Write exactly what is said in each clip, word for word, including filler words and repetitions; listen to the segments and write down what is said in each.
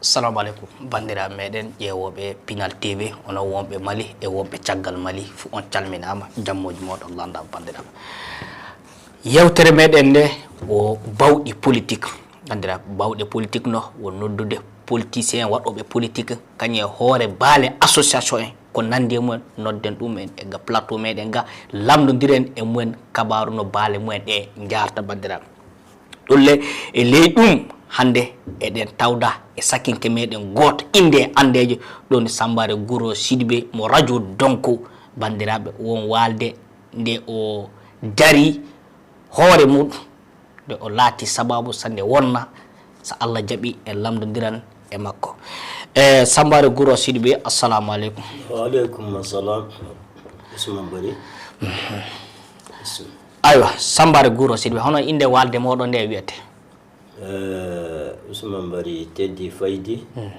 Assalamu aleykum, banndiraaɓe meɗen ƴeewooɓe Pinal T V, onon wonɓe Mali e wonɓe caggal Mali, fuu on calminaama, jammooji mooɗon lannda, banndiraaɓe. Yewtere meɗen nde ko bawɗi politik, banndiraaɓe, bawɗe politik no wo noddude politicien waɗooɓe politik, kañum e hoore baale association en, ko nanndi e mumen, nodden ɗum en e ga plateau meɗen ga, lamndondiren e mumen kabaaru no baale mumen ɗe njaarta, banndiraaɓe. Ɗum le, e ley ɗum, hannde eɗen tawda e sakinke meɗen gooto, innde e anndeejo, ɗo ni Sambare Guro Sidibé mo Radio Donko, banndiraaɓe, won waalde nde o dari hoore muɗum, nde o laati sababu so nde wonna, so Allah jaɓi en lamndondiran e makko. E Sambare Guro Sidibé, assalamu aleykum. Wa aleykum assalam. Usman Bari. Usman. Aywa, Sambare Guro Sidibé, hono innde waalde mooɗon nde wiyete? Eh, Usman Bari teddi faydi. Hmm.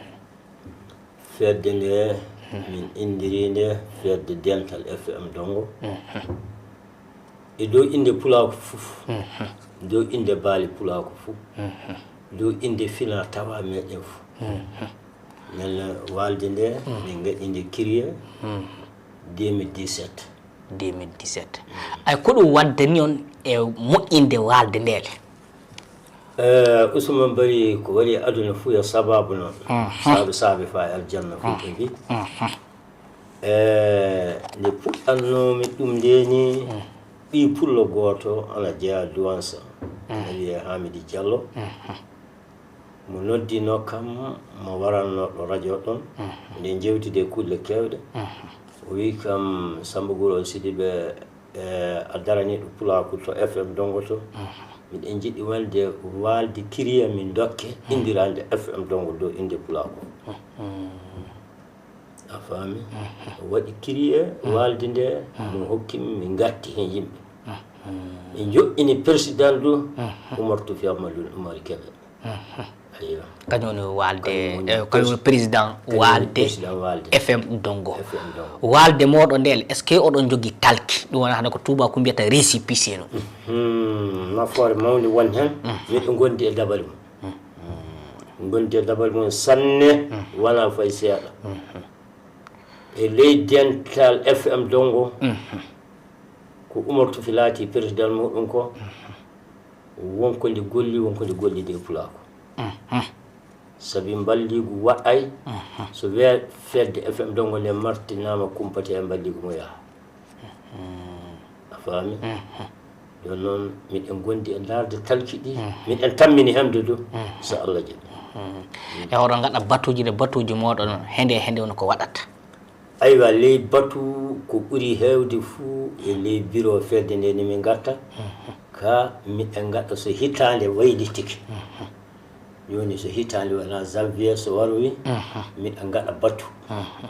Fedde nde, hmm, min inndiri nde Fedde Dental F M Dongo. Hmm. E dow innde pulaaku fof, hmm, dow innde baali pulaaku fof, hmm, dow innde fina tawa meɗen fof. Hmm. Min waalde nde, hmm, min ngaɗi nde créé, hmm, deux mille dix-sept. Deux mille dix-sept. Hmm. Ay, ko ɗum waddani on e moƴƴinde waalde nde le? Eh, Usman Bari, ko waɗi aduna fuu yo sababu noon. Mhm. Saabe saabe faa e aljanna fuu, mhm, ɓe mbii. Mhm. Eh, nde puɗɗannoomi ɗum nde ni, mhm, ɓii pullo gooto ana jeyaa Duwansa. Mhm. Ana wiyee Hamidi Diallo. Mhm. Mo noddinoo kam, mo waranno ɗo radio ɗon. Mhm. Nde njewtide kulle keewɗe. Mhm. O wii kam, Samba Guro Sidibé, e a daraniiɗo pulaaku to F M Dongo to. Mhm. Miɗen njiɗi wonde waalde kiriya min dokke, mhm, inndirande F M Dongo dow innde pulaaku. Mhm. A faami? Mhm. O waɗi kiriya, mhm, waalde nde, mhm, mo hokki min, min ngatti heen yimɓe. Mhm. Min njoɗɗini président du, mhm, Oumar Toufi Amadou Oumar Kébé. Mhm. Aywa. Kañum woni waalde, kañum woni, eh, kañum woni pres-, président, kañum woni waalde, président waalde F M Dongo. F M Dongo. Waalde mooɗon nde, est-ce que oɗon njogii talki? Ɗum wona hannde ko tuubaaku mbiyata récépissé no. Mhm. Nafoore mawnde won heen, mhm, miɗo ngondi e dabal mum. Mhm. Ngondi e dabal mum sanne, mhm, wonaa fay seeɗa. Mhm. E ley dental F M Dongo, mhm, ko Oumar Toufi laati président muɗum ko, mhm, won ko nde golli, won ko nde gollidi e pulaaku. Mhm. Sabi mballiigu waɗay, mhm, so wee fedde F M Dongo nde martinaama kumpati e mballiigu mo yaha. Mhm. A faami? Mhm. Jooni noon, miɗen ngondi e ndaarde talki ɗi, mhm, miɗen tammini hemde du, mhm, so Allah jaɓi. Mhm. E hoɗon ngaɗa batuuji ɗe, batuuji mooɗon hende e hende woni ko waɗata? Aywa, ley batu ko ɓuri heewde fuu e ley biro fedde nde ni min ngatta, mhm, ka miɗen ngaɗa so hitaande waylitike. Mhm. Jooni so hitaande wona janvier so warowi, mhm, miɗen ngaɗa batu. Mhm.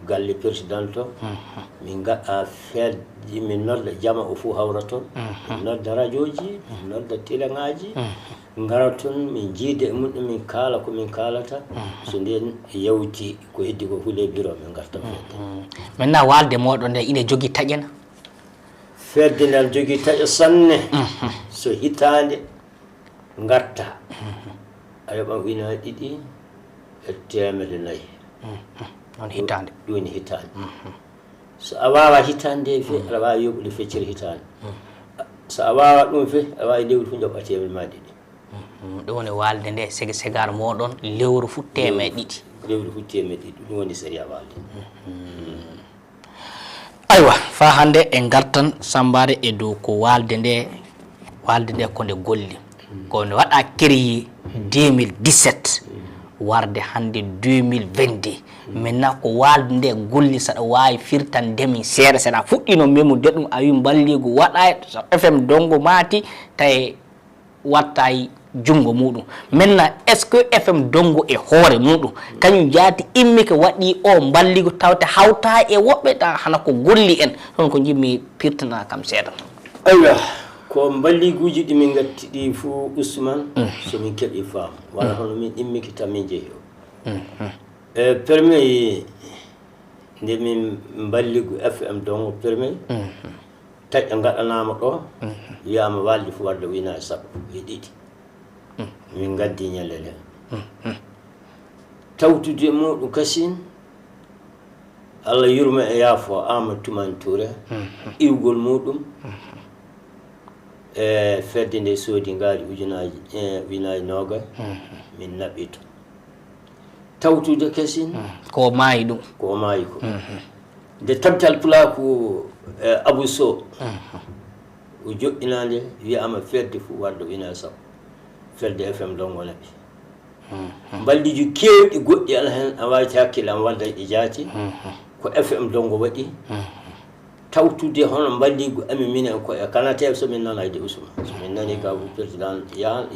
Galle président to, mhm, min ngaɗa fedde, min nodda jama o fuu hawra toon, mhm, min nodda rajooji, min nodda teleŋaaji, mhm, ngara toon, min njiida e mumen, min kaala ko min kaalata. Mhm. So ndeen yawti ko heddi ko huule biro, min ngarta fedde. Mhm. Maintenant, waalde mooɗon nde ine jogii taƴe na? Fedde nde ene jogii taƴe sanne. Mhm. So hitaande ngatta, mhm, a yoɓan ujunaaji ɗiɗi e teemedde nayi. Mhm. Noon hitaande. Ɗum woni hitaande. Mhm. So a waawaa hitaande nde fe, mhm, aɗa waawi yoɓude feccere hitaande. Mhm. So a waawaa ɗum fe, aɗa waawi lewru fof njoɓa teemedde ma ɗiɗi. Mhm. Ɗum woni waalde nde sege segaar mooɗon, lewru fof teemedde ɗiɗi. Lewru fof teemedde ɗiɗi. Ɗum woni sariya waalde. Mhm. Aywa, faa hannde en ngartan sammbaade e dow ko waalde nde, waalde nde ko nde golli. Mm. Ko nde waɗa créé deux mille dix-sept, mm, warde hannde deux mille vingt-deux. Mm. Maintenant, ko waalde nde golli, saɗa waawi firtande min seeɗa, saɗa fuɗɗino memu de ɗum a wi mballiigu waɗa e F M Dongo Maati, tawi wattaay junngo muɗum. Maintenant, est-ce que F M Dongo e hoore muɗum, kañum jaati immike waɗi o mballigu tawte hawta e woɓɓe ta hana ko golli en? Ɗon ko njiɗmi pirtana kam seeɗa. Aywa, ko mballiiguuji ɗi min ngatti ɗi fuu, Ousmane, mhm, so min keɓi faam. Wala, mhm, hono min immike tan min jehi o. Mhm. E permis nde min mballigu F M Dongo permis, mhm, taƴa ngaɗanaama ɗo, mhm, wiyaama waalde fof warde ujunaaji sappo e ɗiɗi. Mhm. Min ngaddi ñande nde. Mhm. Tawtude muɗum kasin, Allah yurma e yaafo Amadou Toumani Touré, iwgol muɗum e fedde nde soodi ngaari ujunaaji, e ujunaaji noogay, min naɓɓito. Tawtude kasin, ko maayi ɗum. Ko o maayi ko. Nde tabtal pulaaku, e Abou Sow, o joɗɗinaande, wiyama fedde fof wadde ujunaaji sappo. Fedde F M Dongo naɓi. Mballiiji keewɗi goɗɗi ala heen a waawti hakkille am wadda e ɗi jaati. Ko F M Dongo waɗi. Tawtude hono mballiigu amin minen ko e Kanateeɓe, so min nana e Usman. So min nani ka président yahan,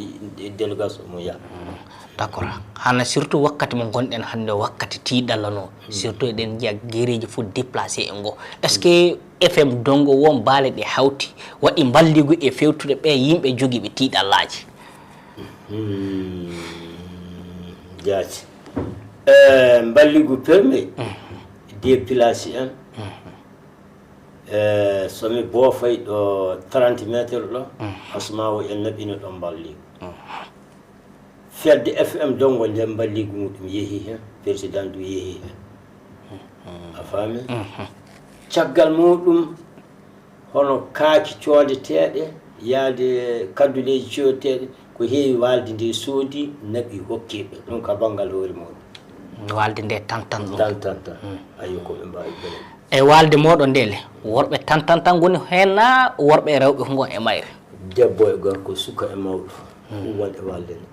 délégation mum yaha. D'accord. Hana surtout wakkati mo ngonɗen hannde o, wakkati tiiɗalla no. Surtout eɗen njiya gereeji fof déplacé e ngo. Est-ce que F M Dongo won baale ɗe hawti waɗi mballiigu e fewtude ɓe yimɓe jogiiɓe tiiɗallaaji? Hmm, jaati. Eh, mballiigu permis, déplacé en. Eh, so mi boofay ɗo trente mètres ɗo, asma o en naɓino ɗo mballiigu. Fedde F M Dongo nden mballiigu muɗum yehi heen, président du yehi heen. A faami? Caggal muɗum, hono kaaki coodeteeɗe, yaade kadduleeji coodeteeɗe, ko heewi waalde nde soodi, naɓi hokkiiɓe. Ɗum ka banngal hoore muɗum. Waalde nde tan tan ɗum. Tan tan tan. Ayyo, ko ɓe mbaawi bele. E waalde mooɗon nde le, worɓe tan tan tan ngoni heen naa worɓe e rewɓe fof ngon e mayre? Debbo e gorko, suka e mawɗo, fof won e waalde nde.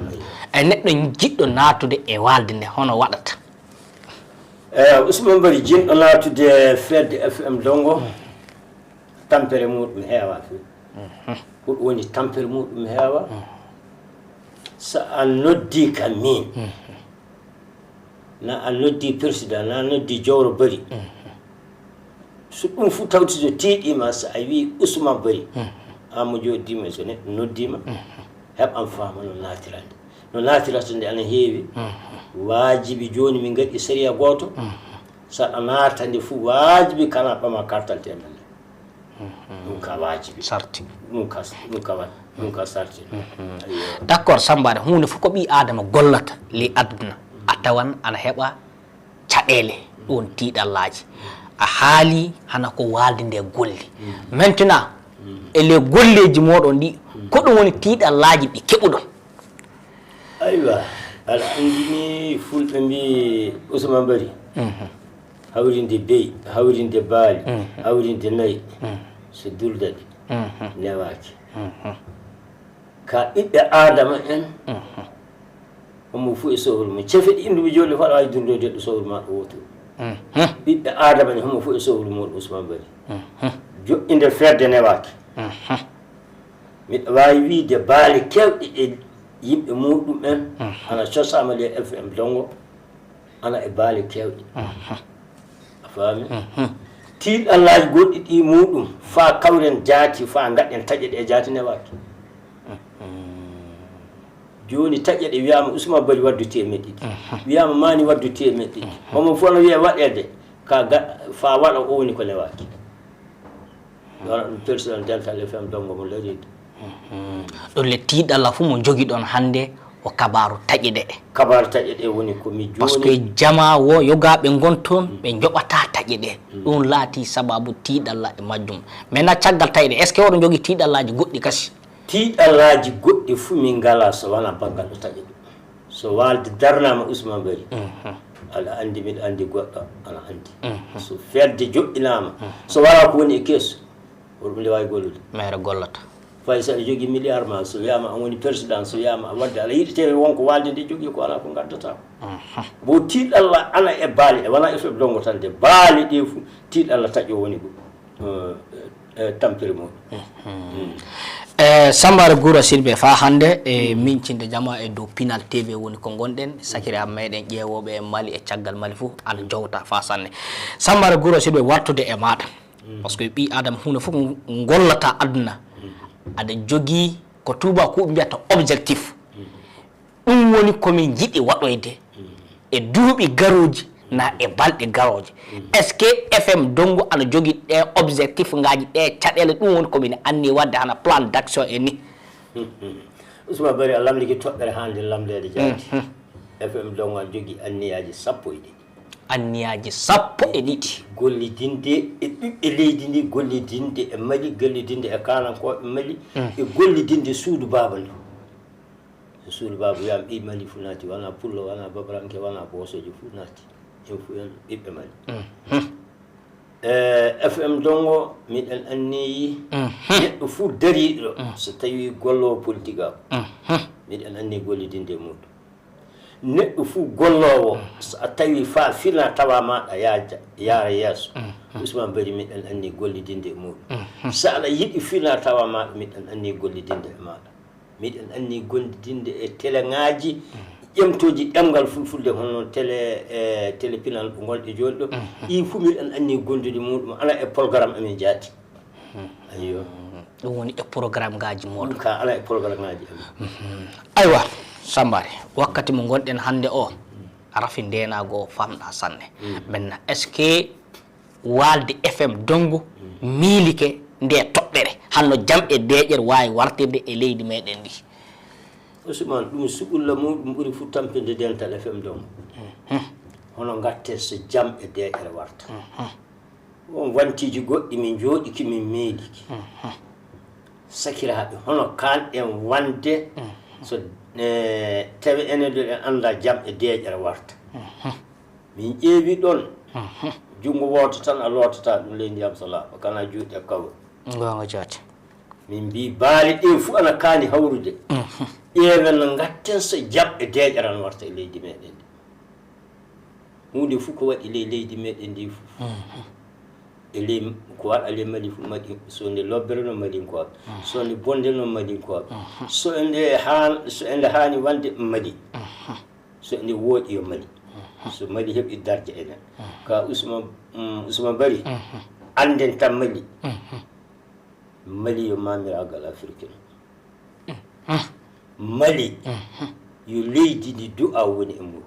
Ayyo. E neɗɗo jiɗɗo naatude e waalde nde, hono waɗata? Eh, Ousmane Bari, jinɗo naatude fedde F M Dongo, tampere muɗum heewa few. Ko ɗum woni tampere muɗum heewa. So a noddi ka min, na a noddi président, na a noddi Jowro Bari. So ɗum fof tawti so tiiɗiima, so a wii Ousmane Bari, aan mo jooɗiima, so neɗɗo noddiima, heɓan faama no naatirande. No naatirata nde ana heewi. Waajibi jooni min ngaɗi sariya gooto. So aɗa naata nde fof waajibi kana ɓama kartal teeɗal nde. Ɗum ka waajibi. Sarti. Ɗum ka, ɗum ka wa-, ɗum ka sarti. Ayyo. D'accord, Samba, huunde fof ko ɓii Aadama gollata ley aduna, a tawan ana heɓa caɗeele, ɗum woni tiiɗallaaji. A haali hana ko waalde nde golli. Maintenant, e les golleeji mooɗon ɗi, ko ɗum woni tiiɗallaaji ɗi keɓuɗon? Aywa, aɗa anndi ni fulɓe mbii Ousmane Bari, hawrinde beyi, hawrinde baali, hawrinde nayi, so dulda ɗi, newaaki. Ka ɓiɓɓe Aadama en, homo fof e sowru mum. Cefe ɗi indu mi jooɗi faɗa waawi durdoyde ɗo sowru ma ɗo wootoru. Ɓiɓɓe Aadama en, homo fof e sowru mum, Ousmane Bari. Joɗɗinde fedde newaaki. Miɗo waawi wiide baali keewɗi ɗe yimɓe muɗum en ana cosaama ɗe F M Dongo, ana e baali keewɗi. A faami? Tiiɗallaaji goɗɗi ɗi muɗum, faa kawren jaati, faa ngaɗen taƴe ɗe jaati newaaki. Jooni taƴe ɗe wiyaama Ousmane Bari waddu teemeɗɗe ɗiɗi. Wiyaama maani waddu teemeɗɗe ɗiɗi. Homo fof no wiya waɗeede, ka ga-, faa waɗa o woni ko newaaki. Ɗoon ɗum président Dental F M Dongo mo lariiɗo. Ɗum le tiiɗalla fof mo njogiɗon hannde ko kabaaru taƴe ɗe. Kabaaru taƴe ɗe woni ko mi jooni. Parce que jamaa wo yogaaɓe ngon toon, ɓe njoɓataa taƴe ɗe. Ɗum laatii sababu tiiɗalla e majjum. Maintenant caggal taƴe ɗe, est-ce que oɗon njogii tiiɗallaaji goɗɗi kasi? Tiiɗallaaji goɗɗi fof min ngalaa so wanaa banngal ɗo taƴe ɗo. So waalde darnaama Ousmane Bari, aɗa anndi, miɗa anndi, goɗɗo ana anndi. So fedde joɗɗinaama, so walaa ko woni e keesu, hoto ɗum nde waawi gollude. Maire gollata. Fay so aɗa jogii milliard ma, so wiyaama a woni président, so wiyaama a wadde, aɗa yiɗi tawi won ko waalde nde jogii ko alaa ko ngaddata. Bo tiiɗalla ana e baali ɗe, wonaa F M Dongo tan de, baali ɗe fof, tiiɗalla taƴo woni ɗum. Eh, eh, tampere muɗum. Eh, Sambare Gura Sidibé, faa hannde, e mincinde jama e dow Pinal T V woni ko ngonɗen, sakiri am meɗen ƴeewooɓe e Mali e caggal Mali fof, ana jowta faa sanne. Sambare Gura Sidibé, wartude e maaɗa. Parce que ɓii Aadama huunde fof ko ngollata aduna. Aɗa jogii ko tuubakooɓe mbiyata objectif. Ɗum woni ko min njiɗi waɗoyde e duuɓi garooji na e balɗe garooje. Est-ce que F M Dongo ana jogii ɗe objectif ngaaji, ɗe caɗeele? Ɗum woni ko min anni waɗde hana plan d'action e ni. Ousmane Bari, a lamndike toɓɓere haande lamndeede jaati. F M Dongo ana jogii anniyaaji sappo e ɗiɗi. Anniyaaji sappo e ɗiɗi. Gollidinde e ɓiɓɓe leydi ndi, gollidinde e Mali, gollidinde e kaanankooɓe Mali, e gollidinde suudu baaba ndu. So suudu baaba wiyaama ɓiy Mali fuu naati, wonaa pullo, wonaa babaranke, wonaa boosojo fuu naati. En fuu en ɓiɓɓe Mali. E F M Dongo, miɗen anniyi neɗɗo fuu dariiɗo, so tawii golloowo politik o, miɗen anniyi gollidinde e muuɗum. Neɗɗo fuu golloowo, so a tawii faa fina tawa maaɗa yaaja, yaara yeeso, Usman Bari miɗen anniyi gollidinde e muuɗum. So aɗa yiɗi fina tawa maaɗa, miɗen anniyi gollidinde e maaɗa. Miɗen anniyi gollidinde e teleŋaaji ƴemtooji ɗemngal fulfulde, hono tele e tele pinal gonɗe jooni ɗo. Ɗii fuu miɗen anniyi gollude muuɗum, alaa e programme amen jaati. Ayyo. Ɗum woni e programme ngaaji mooɗon. Ɗum ka alaa e programme ngaaji amen. Aywa, Sambaare, wakkati mo ngonɗen hannde o, rafi ndeenaagu o famɗaa sanne. Maintenant, est-ce que Waalde F M Dongo miilike ndee toɓɓere, hano jam e deeƴere waawi wartirde e leydi meeɗen ndii? Usman, ɗum suɓulla muuɗum ɓuri fuu tampinde dental F M Dongo. Hono ngatten so jam e deeƴere warta. Won wantiiji goɗɗi min njooɗiki, min miiliki. Sakiraaɓe, hono kaan-ɗen wande so, e, tawi enen ɗo en anndaa jam e deeƴere warta. Min ƴeewi ɗon, junngo wooto tan a lootataa ɗum ley ndiyam so laaɓa, kanaa juuɗe kawri. Goonga jaati. Min mbii baali ɗee fuu ana kaani hawrude. Ƴeewen no ngatten so jam e deeƴere ana warta e leydi meeɗen ndi. Huunde fuu ko waɗi ley leydi meeɗen ndi fuu. E ley ko waɗa ley Mali fuu, Mali, so nde lobbere noon Malinkooɓe, so nde bonde noon Malinkooɓe, so nde haan-, so nde haani wande Mali. So ene wooɗi yo Mali. So Mali heɓi darja enen. Ka Usman, mm, Usman Bari, annden tan Mali. Mali yo maamiraagal Afirki no. Mali yo leydi ndi du'a woni e mum.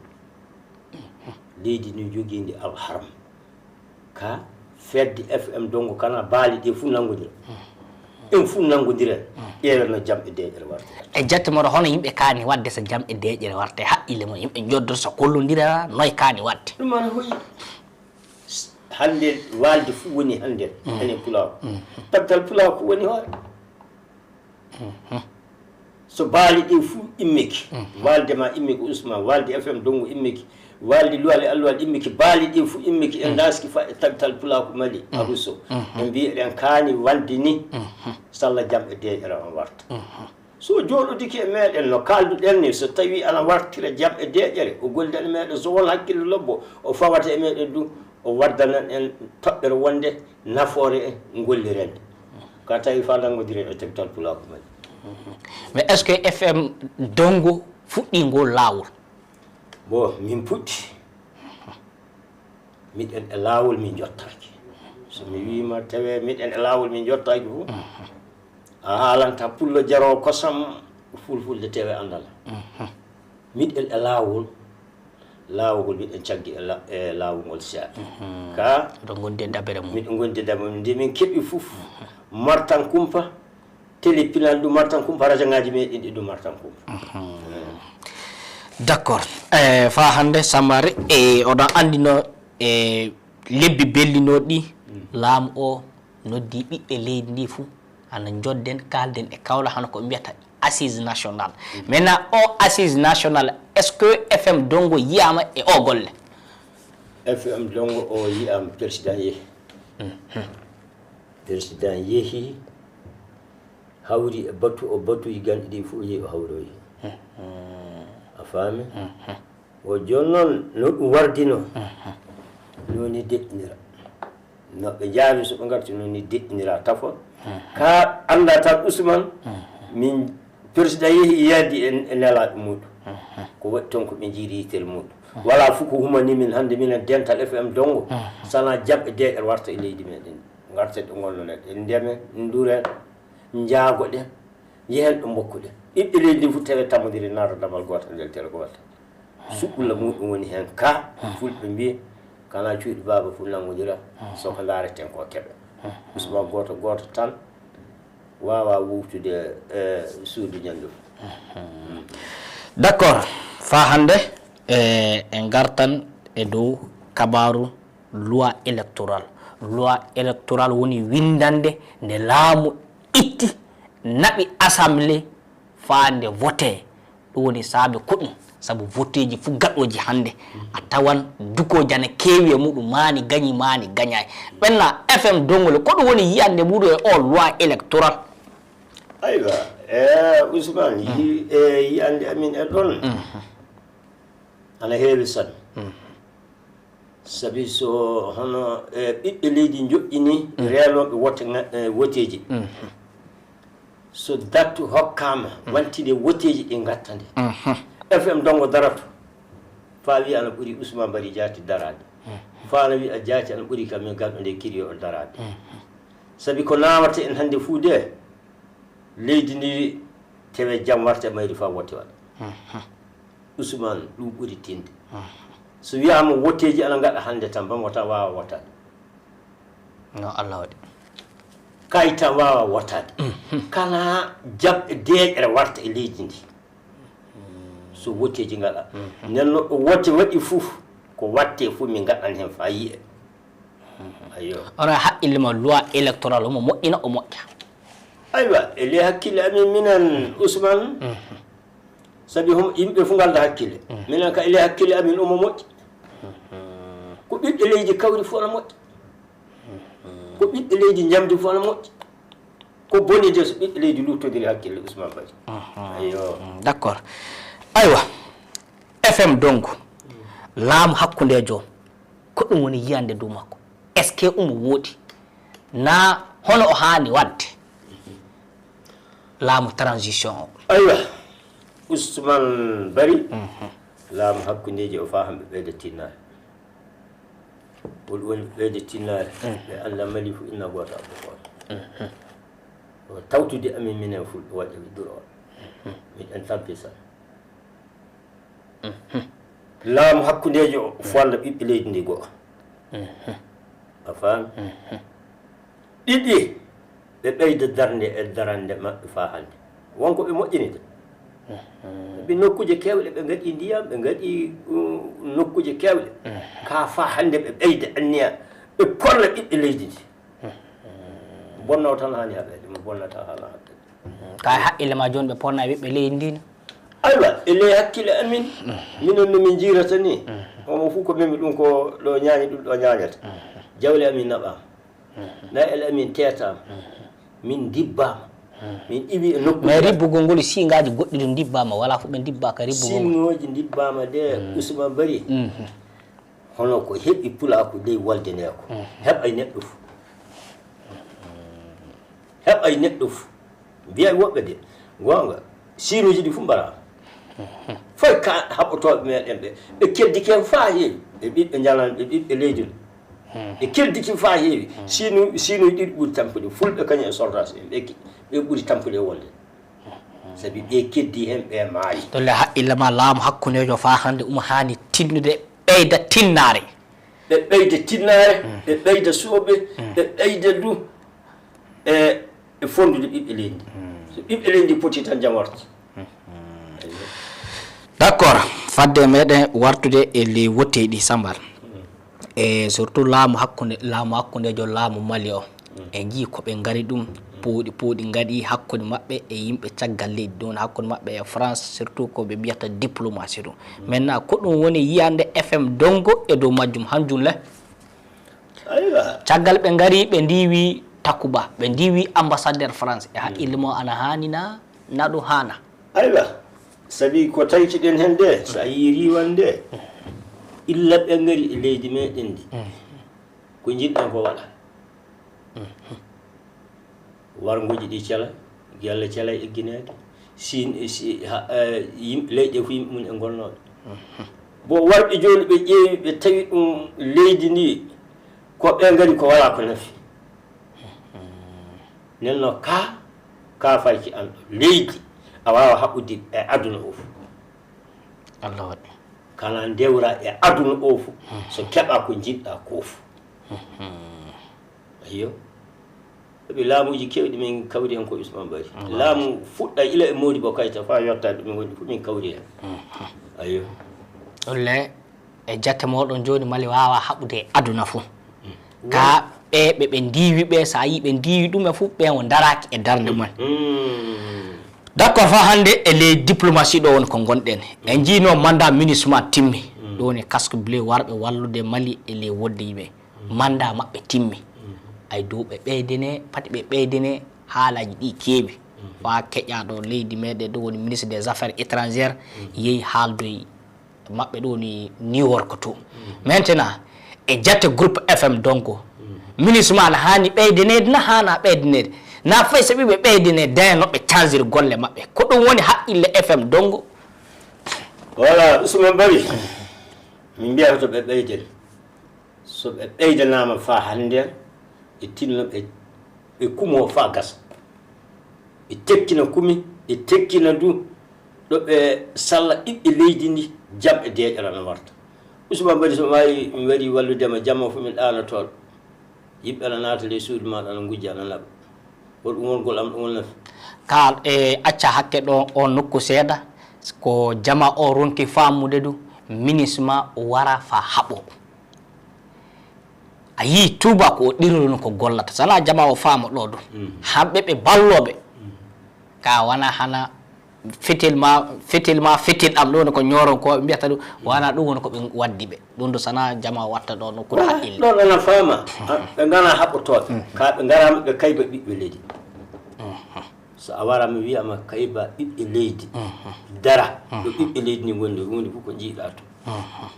Leydi ndi jogiindi alharma. Ka fedde F M Dongo kana baali ɗe fuu nanngondira. En fuu nanngondiren, ƴeewen no jam e deeƴere wartirta. E jatte moɗon, hono yimɓe kaani waɗde so jam e deeƴere warta e haqqille mum? Yimɓe njoddoto so kollondira, noy kaani waɗde? Ɗum ana hoyi. Hannde waalde fuu woni hannde, enen pulaaku. Taggal pulaaku woni hoore. So baali ɗi fuu immike, waalde ma immike Usman, waalde F M Dongo immike, waalde Luwal e Alluwal immike, baali ɗi fuu immike, en ndaaski fa e tagtal pulaaku Mali, Aruso. Ɓe mbii eɗen kaani waalde ni, salla jam e deeƴere on warta. So jooɗodike e meeɗen no kaalduɗen ni, so tawii ana wartira jam e deeƴere, o gollidan e meeɗen, so won hakkille lobbo, o fawata e meeɗen du, o waddanan en toɓɓere wonde nafoore en, ngolliren. Ka tawi fa nanngondiren e tagtal pulaaku Mali. Mais est-ce que F M Dongo fuɗɗii ngol laawol? Bon, min puɗɗi. Miɗen e laawol, min jottaaki. So mi wiima tawe miɗen e laawol, min jottaaki fof, a haalanta pullo jaroowo kosam, fulfulde tawe anndal. Miɗen e laawol, laawol miɗen caggi e la-, e laawol ngol seeɗa. Ka Oɗon ngondi e dabere mum. Miɗen ngondi e dabere mum. Nde min keɓi fof, martan kumpa, télé pinal ɗum martan kumpa, rajo ngaaji meɗen ɗi ɗum martan kumpa. D'accord. E, faa hannde, Sammari, e, oɗon anndi no, e, lebbi bellinooɗi ɗi, laamu o noddi ɓiɓɓe leydi ndi fof, hano njodden, kaalden e Kaolack, hano ko ɓe mbiyata assise nationale. Maintenant, o assise nationale, est-ce que F M Dongo yiyaama e o golle? F M Dongo o yiyaama, président yehi. Président yehi, hawri e batu o, batuuji ganɗi ɗi fof o yehi, o hawroyi. A faami? O jooni noon, no ɗum wardino, no ni deƴƴinira. No ɓe njaabi so ɓe ngarti, no ni deƴƴinira tafon. Ka annda tan Usman, min président yehi yaadi e, e nelaaɓe muɗum. Ko waɗi toon ko ɓe njiiri yitere muɗum. Wala fof ko humani min hannde minen dental F M Dongo. Sana jam e deeƴere warta e leydi meɗen. Ngarten ɗo ngonnoɗen. En ndemen, nduren, njaagoɗen, njehen ɗo mbokkuɗen. Ɓiɓɓe leydi ndi fof tawe tammodiri naata damal gootal, ndeltere gootal. Suɓɓulla muɗum woni heen ka, fulɓe mbiyi, kala cuuɗi baaba fof nanngodira, so ko ndaareten ko keɓe. Usman gooto gooto tan waawa wuuftude, e, suudu ñanndu. D'accord. Faa hannde, E, en ngartan e dow kabaaru loi électoral. Loi électoral woni winndannde nde laamu itti, naɓi assemblée faa nde vote. Ɗum woni saabe ko ɗum, sabu voteeji fof gaɗooji hannde, a tawan dukooji ana keewi e muɗum, maani gañi, maani gañaay. Ɓenna F M Dongole, ko ɗum woni yiyannde muɗum e o loi électoral? Aywa, e Ousmane, yi-, e yiyannde amin e ɗon, ana heewi sanne. Sabi so hono, e, ɓiɓɓe leydi njoƴƴini reenooɓe wote nga-, e, woteeji. So date hokkaama, wantinde woteeji ɗi ngattande. F M Dongo darato. Faa wiya ana ɓuri Ousmane Bari Jaati daraade. Faa ana wiya Jaati ana ɓuri kam min garɗo nde kiriyo o daraade. Sabi ko naawata en hannde fuu de, leydi ndi tewe jam warta e mayri faa wote waɗa. Ousmane, ɗum ɓuri tinde. So wiyaama woteeji ana ngaɗa hannde tan, bamo tan waawa wotaade. No Allah waɗi. Kay tan waawa wotaade. Kala jaɓɓe deeƴere warta e leydi ndi. So woteeji ngaɗa. Nden no ɗo wote waɗi fof, ko watte fof min ngaɗan heen faa yiye. Ayyo. Onon haqqille ma loi électoral omo moƴƴina, o moƴƴa? Aywa, e ley hakkille amin minen, Ousmane, sabi hom-, yimɓe fof ngalda hakkille. Minen ka e ley hakkille amin omo moƴƴi. Ko ɓiɓɓe leydi kawri fof ana moƴƴi. Ko ɓiɓɓe leydi njamdi fof ana moƴƴi. Ko boni de so ɓiɓɓe leydi luttodiri hakkille Ousmane Bari. Ayyo. Mm, d'accord. Aywa, F M Dongo, laamu hakkundeejo, ko ɗum woni yiyannde dow makko? Est-ce que omo wooɗi? Na hono o haani waɗde laamu transition o? Aywa, Ousmane Bari, laamu hakkundeeji o faa hamɓe ɓeyda tinnaare. Hol woni ɓeyde tinnaare? Ɓe annda malifu inna gooto abba gooto. O tawtude amin minen fulɓe waɗde ɓe duro. Miɗen tampisa. Laamu hakkundeejo o fonna ɓiɓɓe leydi ndi goo. A faami? Ɗiɗi, ɓe ɓeyda darnde e darande maɓɓe faa hannde. Won ko ɓe moƴƴini de. Ɓe nokkuuje keewɗe, ɓe ngaɗi ndiyam, ɓe ngaɗi, um, nokkuuje keewɗe. Kaa faa hannde ɓe ɓeyda anniya, ɓe kolla ɓiɓɓe leydi ndi. Bonno tan haani haɓeede, mo bonnata haala haɓeede. Ka e haqqille ma jooni ɓe ponna e ɓiɓɓe leydi ndi no? Aywa, e ley hakkille amin, minen no min njiirata ni, omo fof ko memi ɗum ko ɗo ñaañi ɗum ɗo ñaañata. Jawle amin naɓaama. Naye'el amin teetaama. Min ndibbaama. Min iwi e nokku. Mais ribbugol ngol, siingaaji goɗɗi ɗum ndibbaama, wala fof ɓe ndibbaaka ribbugol ngol. Siingooji ndibbaama de, Ousmane Bari. Hono ko heɓi pulaaku ley wolde nde ko. Heɓay neɗɗo fof. Heɓay neɗɗo fof. Mbiya woɓɓe de, goonga, siinuuji ɗi fof mbaraama. Foy ka haɓotooɓe meɗen ɓe, ɓe keddike faa heewi, ɓe ɓiɓɓe njalan, ɓe ɓiɓɓe leydi no. Ɓe keddike faa heewi. Siinu, siinuuji ɗiɗi ɓuri tampude, fulɓe kañum e sordaas en, ɓe ke-, ɓe ɓuri tampude e wolde. Sabi ɓe keddi heen, ɓe maayi. Ɗolle haqqille ma laamu hakkundeejo faa hannde omo haani tinnude, ɓeyda tinnaare. Ɓe ɓeyda tinnaare, ɓe ɓeyda suɓeeɓe, ɓe ɓeyda du e, e fonndude ɓiɓɓe leydi. So ɓiɓɓe leydi poti tan jam warta. D'accord, fadde meɗen wartude e ley woteeji ɗi, Samba. E surtout laamu hakkunde, laamu hakkundeejo laamu Mali o. En njii ko ɓe ngari ɗum, pooɗi, pooɗi ngaɗi hakkunde maɓɓe e yimɓe caggal leydi, ɗum woni hakkunde maɓɓe e France, surtout ko ɓe mbiyata diplomatie ɗum. Maintenant, ko ɗum woni yiyannde F M Dongo e dow majjum, hanjum le? Aywa. Caggal ɓe ngari, ɓe ndiiwi Takuba, ɓe ndiiwi ambassadeur France, e haqqille mo ana haani na, na ɗum haana? Aywa, sabi ko tawtiɗen heen de, so a yii riiwal nde, illa ɓe ngari e leydi meɗen ndi, ko njiɗɗen ko waɗa. Warngooji ɗi cela, yalla cela e eggineede. Siin, si, ha, eh, yimɓe leyɗe fof yimɓe mum e ngonnooɓe. Bon, warɓe jooni ɓe ƴeewi, ɓe tawi ɗum leydi ndi, ko ɓe ngari ko walaa ko nafi. Nden no ka, ka fayki an ɗo. Leydi, a waawa haɓɓude e aduna o fof. Allah waɗi. Kana ndewra e aduna o fof, so keɓa ko njiɗɗa ko fof. Ayyo. Sabi laamuuji keewɗi min kawri heen ko Ousmane Bari. Laamu fuɗɗa ila e Modibo Kayta faa yotta ɗo min ngoni fof min kawri heen. Ayyo. Ɗolle e jatte mooɗon jooni Mali waawaa haɓude e aduna fof. Ka ɓe ɓe ɓe ndiiwi ɓe, so a yii ɓe ndiiwi ɗum e fof, ɓe o ndaraaki e darnde mumen. D'accord, faa hannde e ley diplomatie ɗo woni ko ngonɗen. En njiinoo mandat MINUSMA timmi. Ɗum woni casque bleu warɓe wallude Mali e ley wodde yimɓe. Mandat maɓɓe timmi. Ay dow ɓe ɓeydene, pati ɓe ɓeydene haalaaji ɗi keewi. Faa keƴaaɗo leydi meɗen ɗo woni ministre des affaires étrangères yehi haaldoyi maɓɓe ɗo ni New York to. Maintenant, e jatte groupe F M donc, MINUSMA na haani ɓeydeneede na haana ɓeydeneede? Na fay so ɓiɓe ɓeydene dayno ɓe cansir golle maɓɓe. Ko ɗum woni haqqille F M donc. Voilà, Ousmane Bari, min mbiyata to ɓe ɓeyden. So ɓe ɓeydanaama faa hannden, ɓe tinno ɓe, ɓe kumoo faa gasa. Ɓe tekkina kumi, ɓe tekkina du ɗo ɓe salla ɓiɓɓe leydi ndi, jam e deeƴere ana warta. Ousmane Bari, so mi waawi, mi warii wallude ma jamma fof, mi ɗaanotooɗo. Yimɓe ana naata ley suudu maaɗa, ana ngujja, ana naɓa. Ko ɗum wongol am, ɗum woni nafi. Ka e acca hakke ɗo o nokku seeɗa, ko jama o ronki faamude du, MINUSMA wara faa haɓo. A yii tuuba ko o ɗirru no ko gollata. Sana jama o faama ɗo du. Hamɓe ɓe ballooɓe. Ka wana hana fetel ma, fetel ma, fetel am ɗo woni ko ñooronkooɓe mbiyata ɗum. Wana ɗum woni ko ɓe waddi ɓe. Ɗum du sana jama watta ɗo nokkuure haqqille. Ɗon ana faama. Ɓe ngana haɓɓotooɓe. Ka ɓe ngaraama ɓe kayba ɓiɓɓe leydi. So a wara mi wiya ma kayba ɓiɓɓe leydi. Dara ɗo ɓiɓɓe leydi ni woni, woni fof ko jiiɗa to.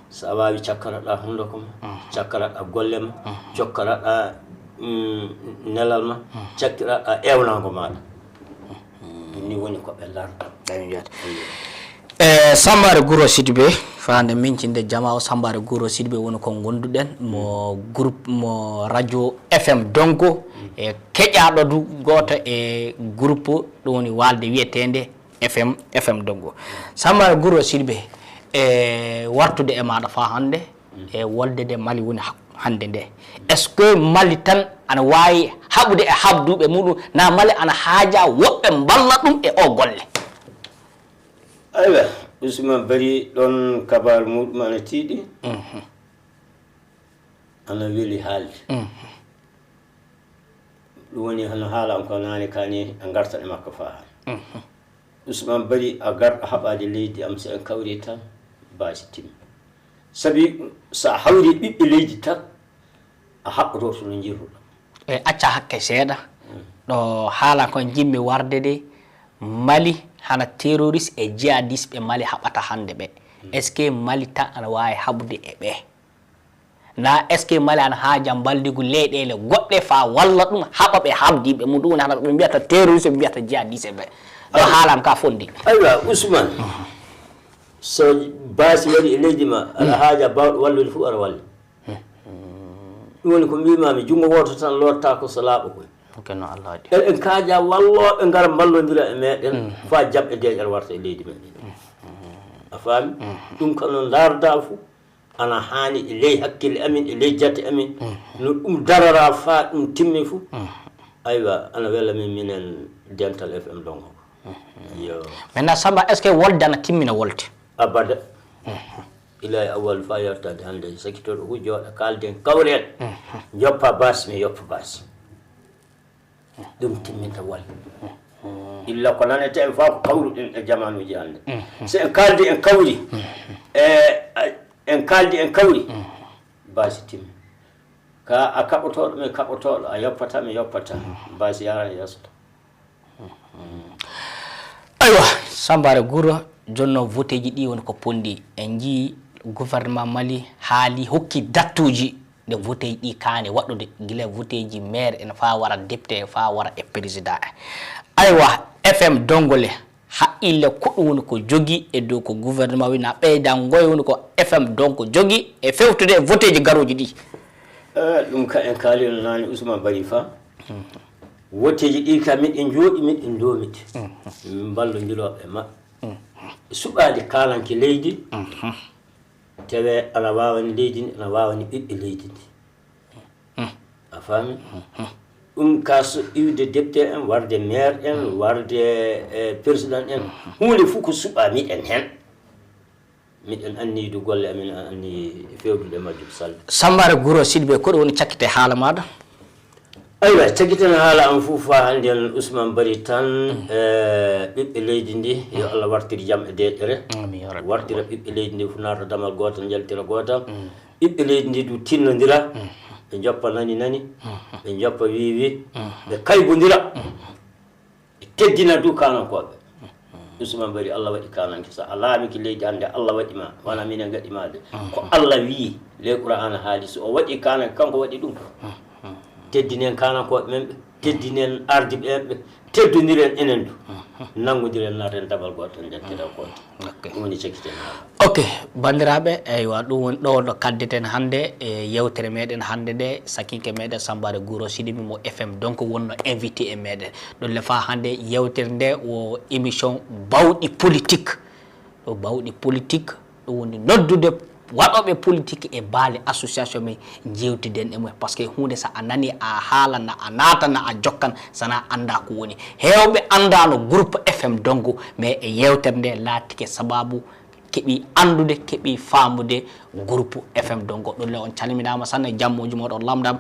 So a waawi cakkaraɗa hunndoko ma, cakkaraɗa golle ma, cokkaraɗa nelal ma, cakkiraɗa ewnango maɗa. Ɗum ni woni ko ɓe larta. E Sambare Guro Sidibé, fande mincinde jama o Sambare Guro Sidibé woni ko gonduɗen mo groupe mo radio F M Dongo e keƴaɗo du goto e groupe ɗum woni walde wiyetende F M F M Dongo. Sambare Guro Sidibé e wartude e maɗa fa hande e wolde nde Mali woni hannde nde. Est ce que Mali tan ana waawi haɓude e haɓduɓe muɗum na Mali ana haaja woɓɓe mballa ɗum e o golle? Aywa, Ousmane Bari ɗon kabar muɗum ana tiiɗi. Ana weli haalde. Ɗum woni hono haala on ko naane kani a gartan e makko faa han. Ousmane Bari a garɗo haɓaade leydi am so en kawri tan baasi timmi. Sabi so a hawri ɓiɓɓe leydi tan a haɓɓoto to no njirruɗo. E acca hakke seeɗa ɗo haala kon jimmi warde de Mali hana terroriste e jihadiste ɓe Mali haɓata hannde ɓe. Est ce que Mali tan ana waawi haɓude e ɓe? Na est ce que Mali ana haaja mbaldigu leyɗeele goɗɗe faa walla ɗum haɓa ɓe haɓdiiɓe mum ɗum woni hana ɓe mbiyata terroriste ɓe mbiyata jihadiste ɓe. Ɗo haalam ka fondi. Aywa Ousmane, so baasi waɗi e leydi ma aɗa haaja baawɗo wallude fof aɗa walla. Ɗum woni ko mbimami, junngo wooto tan loottaako so laaɓa koy. Kono Allah waɗi. Eɗen kaaja wallooɓe ngara mballondira e meɗen faa jam e deeƴal warta e leydi meɗen. A faami? Ɗum kano ndaarda fof ana haani e ley hakkille amin e ley jate amin no ɗum darara faa ɗum timmi fof. Aywa ana wela min minen dental F M Dongo. Yo. Maintenant Samba est ce que wolde ana timmina wolde? Abada. Ila e awal faa yartade hannde sakitoɗo fof jooɗa kaalden kawren. Joppa baasi mi yoppa baasi. Ɗum timminta wal illa ko nanete en faa ko kawruɗen e jamanuuji hannde. So en kaaldi en kawri e en kaaldi en kawri baasi timmi. Ka a kaɓotooɗo mi kaɓotooɗo a yoppata mi yoppata baasi yaran yeeso. Aywa Sambare Guro jonno voteji ɗi woni ko pondi en jii gouvernement Mali haali hokki dattuji nde voteji ɗi kaane waɗude gila voteji maire en faa wara député en faa wara e président en. Aywa F M Dongole haqqille ko ɗum woni ko jogi e dow ko gouvernement wina ɓeyda ngoy woni ko F M donc jogi e fewtude e voteji garoji ɗi. Ɗum ka en kaalino naane Ousmane Bari Fa. Woteeji ɗi ka miɗen njooɗi miɗen ndoomiti. Min mballondirooɓe e maɓɓe. Suɓaade kaalanke leydi. Tewe ana waawani leydi ndi ana waawani ɓiɓɓe leydi ndi. A faami? Ɗum ka so iwde depte en warde maire en warde e président en huunde fof ko suɓaa miɗen heen. Miɗen anniyi du golle amin, an anniyi fewdude e majjum. Sall. Sambaare Guro Sidibé, ko ɗum woni cakkite haala maaɗa? Aywa, cakkiten haala am fof fa hannde, en Ousmane Bari tan, e ɓiɓɓe leydi ndi, yo Allah wartir jam e deeƴere. Amin, ya Rabbi. Wartira ɓiɓɓe leydi ndi fof naata damal gootal, njaltira gootal. Ɓiɓɓe leydi ndi du tinnondira, ɓe njoppa nani nani, ɓe njoppa wiwi, ɓe kaybondira. Ɓe teddina du kaanankooɓe. Ousmane Bari, Allah waɗi kaananke. So a laamike leydi hannde, Allah waɗi ma, wona minen gaɗi ma de. Ko Allah wiyi, ley Qur'aana haali, so o waɗi kaananke, kanko waɗi ɗum. Teddinen kaanankooɓe men ɓe, teddinen ardiiɓe en ɓe, teddondiren enen du. Nanngondiren, naaten damal gootal, njaltiren gootal. Ok. Ɗum woni cakkiten haala. Ok, banndiraaɓe, eywa, ɗum woni ɗo ɗo kaddeten hannde e yewtere meɗen hannde nde, sakinke meɗen Sambaare Guro Sidibé mo F M donc wonno invité e meɗen. Ɗum le fa hannde yewtere nde wo émission bawɗi politique. Ɗo bawɗi politique, ɗum woni noddude waɗooɓe politique e baali association men, jewtiden e mumen. Parce que huunde, so a nani a haalana, a naatana, a jokkan, sana annda ko woni. Heewɓe anndano groupe F M Dongo, mais e yewtere nde laatike sababu keɓi anndude, keɓi faamude groupe F M Dongo. Ɗum le on calminaama sanne, jammuuji mooɗon lamndaama.